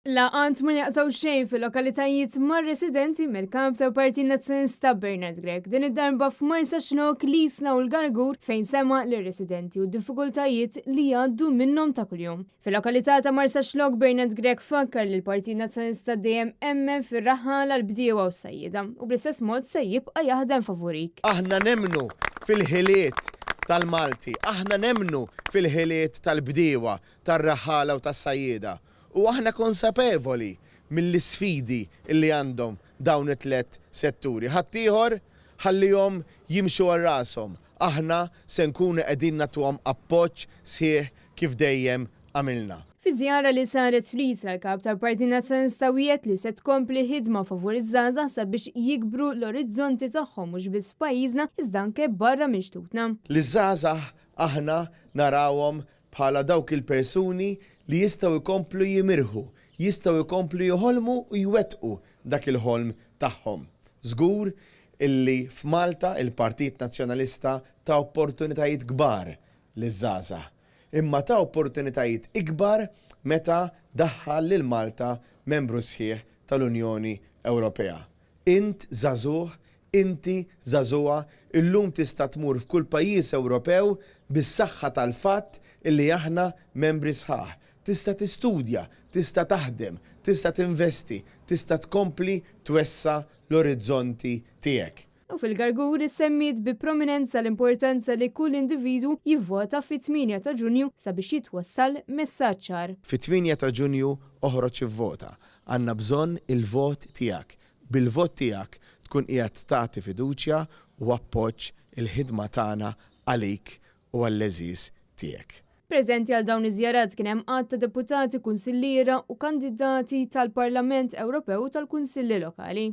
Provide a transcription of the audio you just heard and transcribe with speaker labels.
Speaker 1: Laqgħat ma jaqtgħu xejn fil-lokalitajiet mar-residenti mill-Kap tal-Partit Nazzjonalista Bernard Grech, din id-darba f'Marsaxlokk, l-Isla u l-Gargur fejn sema' lir-residenti u d-diffikultajiet li jgħaddu minnhom ta' kuljum. Fil-lokalità ta' Marsaxlokk Bernard Grech fakkar li l-Partit Nazzjonalista dejjem emmen fir-raħħala, l-bdiewa u s-sajjieda u bl-istess mod se jibqa' jaħdem favurik.
Speaker 2: Aħna nemmnu fil-ħiliet tal-Malti, aħna nemmnu fil-ħiliet tal-bdiewa, tar-raħħala u tas-sajjieda U aħna konsapevoli mill-isfidi li għandhom dawn it-tlett setturi. Ħaddieħor ħallihom jimxu għal rashom. Aħna se nkunu qegħdin nagħtuhom appoġġ sħiħ kif dejjem għamilna.
Speaker 1: Fi żjara li saret fl-Isla, l-Kap tal-Partit Nazzjonalista wiegħed li se tkompli l-ħidma favur iż-żgħażagħ sabiex jikbru l-orizzonti tagħhom mhux biss f'pajjiżna iżda anke barra minn xtutna.
Speaker 2: Liż-żgħażagħ aħna narawhom bħala dawk il-persuni li jistgħu jkomplu jimirħu, jistgħu jkomplu joħolmu u jwettqu dak il-ħolm tagħhom. Żgur illi f'Malta il-Partit Nazzjonalista ta opportunitajiet kbar liż-żgħażagħ. Imma ta opportunitajiet ikbar meta daħħal lil Malta membru sħiħ tal-Unjoni Ewropea. Int żagħżugħ, inti żagħżugħa, illum tista' tmur f'kull pajjiż Ewropew bis-saħħa tal-fatt illi aħna membri sħaħ. Tista' tistudja, tista' taħdem, tista' tinvesti, tista' tkompli twessa' l-orizzonti tiegħek.
Speaker 1: U fil-Gargur issemmiet bi prominenza l-importanza li kull individwu jivvota fit-tmienja ta' Ġunju sabiex jitwassal messaġġ ċar.
Speaker 2: Fit-tmienja ta' Ġunju oħroġ ivvota. Għandna bżonn il-vot tiegħek. Bil-vot tiegħek tkun qiegħed tagħti fiduċja u appoġġ il-ħidma tagħna għalik u għall-għeżież tiegħek.
Speaker 1: Preżenti għal dawn iż-żjarat kien hemm għadd ta' deputati, kunsilliera u kandidati tal-Parlament Ewropew u tal-Kunsilli Lokali.